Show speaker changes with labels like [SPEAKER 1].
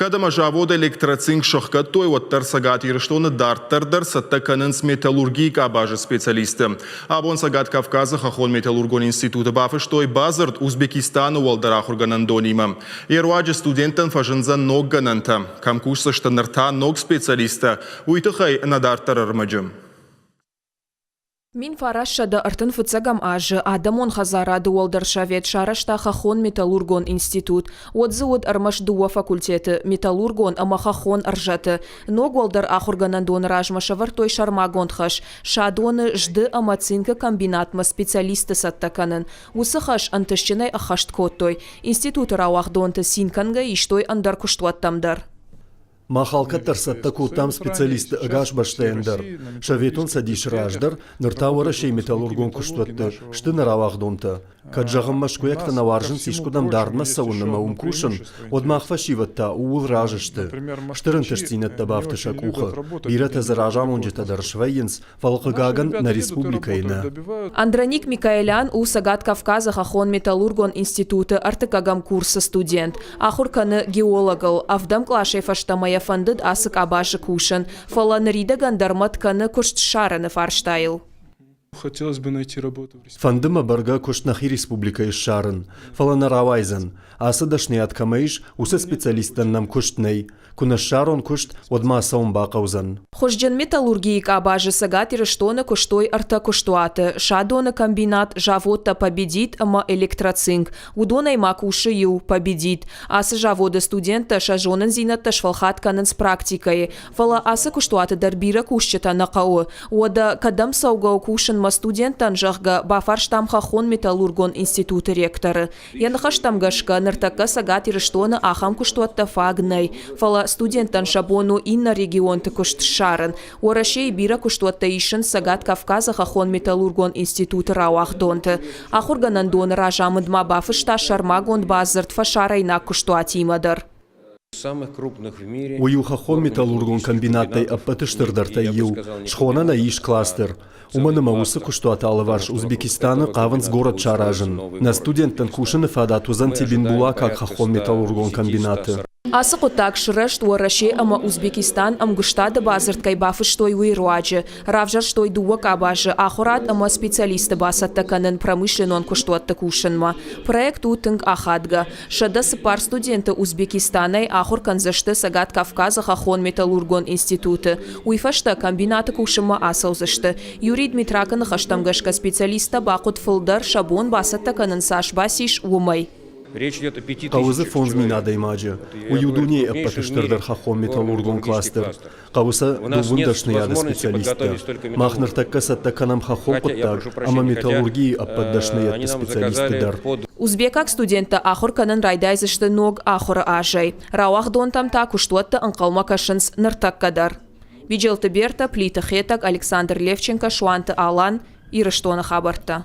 [SPEAKER 1] Кӕд ӕмӕ завод «Электроцинк» сӕхгӕдтой, уӕддӕр Цӕгат Ирыстоны дарддӕр дӕр цӕттӕ кӕнынц металлургийы къабазы специалистты. Абон Цӕгат Кавказы хӕххон-металлургон институты бафыстой бадзырд Узбекистаны уӕлдӕр ахуыргӕнӕндонимӕ. Йе руаджы студенттӕн фӕзындзӕн ног гӕнӕнтӕ. Кӕм кусдзысты ныр та ног специалисттӕ, уый тыххӕй нӕ дарддӕр ӕрмӕджы.
[SPEAKER 2] 1935 азы Адӕмон хӕдзарады Уӕлдӕр совет сарӕзта Хӕххон-металлургон институт. Уӕд дзы уыд ӕрмӕст дыууӕ факультеты – металлургон ӕмӕ хӕххон ӕрзӕты. Ног уӕлдӕр ахуыргӕнӕндоны размӕ сӕвӕрдтой сӕрмагонд хӕс – Садоны, зды ӕмӕ цинкы комбинатмӕ специалистты цӕттӕ кӕнын. Уыцы хӕс ӕнтыстджынӕй ӕххӕст кодтой. Институты рауагъдонты цин кӕнгӕ истой ӕндӕр куыстуӕттӕм дӕр.
[SPEAKER 3] Мах алкӕддӕр цӕттӕ кодтам специалистты ӕгас бӕстӕйӕн дӕр. Советон Цӕдисы раздӕр, ныр та Уӕрӕсейы металлургон куыстуӕтты сты нӕ рауагъдонтӕ. Кӕд, зӕгъын, мӕскуыйӕгтӕ нӕ уарзынц искуыдӕм дардмӕ цӕуын ӕмӕ уым кусын, уӕд мах фӕсивӕд та ууыл разы сты. Стыр ӕнтыстдзинӕдтӕ бафты сӕ къухы. Бирӕтӕ дзы разамонджытӕ дӕр свӕййынц, фӕлӕ хъыгагӕн, нӕ республикӕйы нӕ.
[SPEAKER 2] Андроник Микаэлян у Цӕгат Кавказы хӕххон-металлургон институты ӕртыккӕгӕм курсы студент. Ахуыр кӕны геологыл. Ӕвдӕм къласӕй фӕстӕмӕ йӕ фӕндыд ацы къабазы кусын, фӕлӕ ныридӕгӕн дӕр мӕт кӕны куыст ссарыны фарстайыл.
[SPEAKER 4] Хотелось бы найти работу.
[SPEAKER 3] Фӕнды мӕ бӕргӕ куыст нӕхи республикӕйы ссарын, фӕлӕ нӕ рауайдзӕн. Ацы дӕсныйад кӕмӕ ис, уыцы специалисттӕн нӕм куыст нӕй. Куы нӕ ссарон куыст, уӕд ма цӕуын бахъӕудзӕн.
[SPEAKER 2] Хуызджын металлургийы къабазы Цӕгат Ирыстоны куыстой ӕртӕ куыстуаты: Садоны комбинат, заводтӕ «Победит» ӕмӕ «Электроцинк». Уыдонӕй ма кусы иу, «Победит». Ацы заводы студенттӕ сӕ зонындзинӕдтӕ сфӕлхатт кӕнынц практикӕйы. Фӕлӕ ацы куыстуаты дӕр бирӕ кусджытӕ нӕ хъӕуы. Уӕдӕ кӕдӕм цӕугӕ у кусынмӕ студенттӕн, зӕгъгӕ, бафарстам Хӕххон-металлургон институты ректоры. Йӕ ныхӕстӕм гӕсгӕ, ныртӕккӕ Цӕгат Ирыстоны ахӕм куыстуӕттӕ фаг нӕй, фӕлӕ студенттӕн сӕ бон у иннӕ регионты куыст ссарын. Уӕрӕсейы бирӕ куыстуӕттӕ исынц Цӕгат Кавказы хӕххон-металлургон институты рауагъдонты. Ахуыргӕнӕндоны разамынд ма бафыста сӕрмагонд бадзырд фӕсарӕйнаг куыстуатимӕ дӕр.
[SPEAKER 3] Уый у хӕххон-металлургон комбинаттӕй ӕппӕты стырдӕртӕй иу, схонӕн ӕй ис кластер. Уымӕн ӕмӕ уыцы куыстуаты алыварс Узбекистаны хъавынц город саразын. Нӕ студенттӕн кусыны фадат уыдзӕн Тебенбулакаг хӕххон-металлургон комбинаты.
[SPEAKER 2] Ацы хъуыддаг сырӕзт Уӕрӕсе ӕмӕ Узбекистан ӕмгуыстады бадзырд кӕй бафыстой, уый руаджы. Равзӕрстой дыууӕ къабазы ахуырад ӕмӕ специалистты бацӕттӕ кӕнын промышленнон куыстуӕтты кусынмӕ. Проект у тынг ахадгӕ. 104 студенты Узбекистанӕй ахуыр кӕндзысты Цӕгат Кавказы хӕххон-металлургон институты. Уый фӕстӕ комбинаты кусынмӕ ацӕудзысты. Юрий Дмитракы ныхӕстӕм гӕсгӕ специалисттӕ бахъуыд фылдӕр, сӕ бон бацӕттӕ кӕнын цас бацис, уымӕй.
[SPEAKER 3] Хъӕуы дзы 5000 адӕймаджы. Уый у дунейы ӕппӕты стырдӕр хӕххон-металлургон кластер. Хъӕуы сӕ дыууын дӕсныйады специалисттӕ. Мах ныртӕккӕ цӕттӕ кӕнӕм хӕххон хъуыддаг ӕмӕ металлургийы ӕппӕт дӕсныйӕдты специалистты дӕр.
[SPEAKER 2] Узбекаг студенттӕ ахуыр кӕнын райдайдзысты ног ахуыры азӕй. Рауагъдонтӕм та куыстуӕтты ӕнхъӕлмӕ кӕсынц ныртӕккӕ дӕр. Биджелты Бертӕ, Плиты Хетӕг, Александр Левченко, Суанты Алан, Ирыстоны хабӕрттӕ.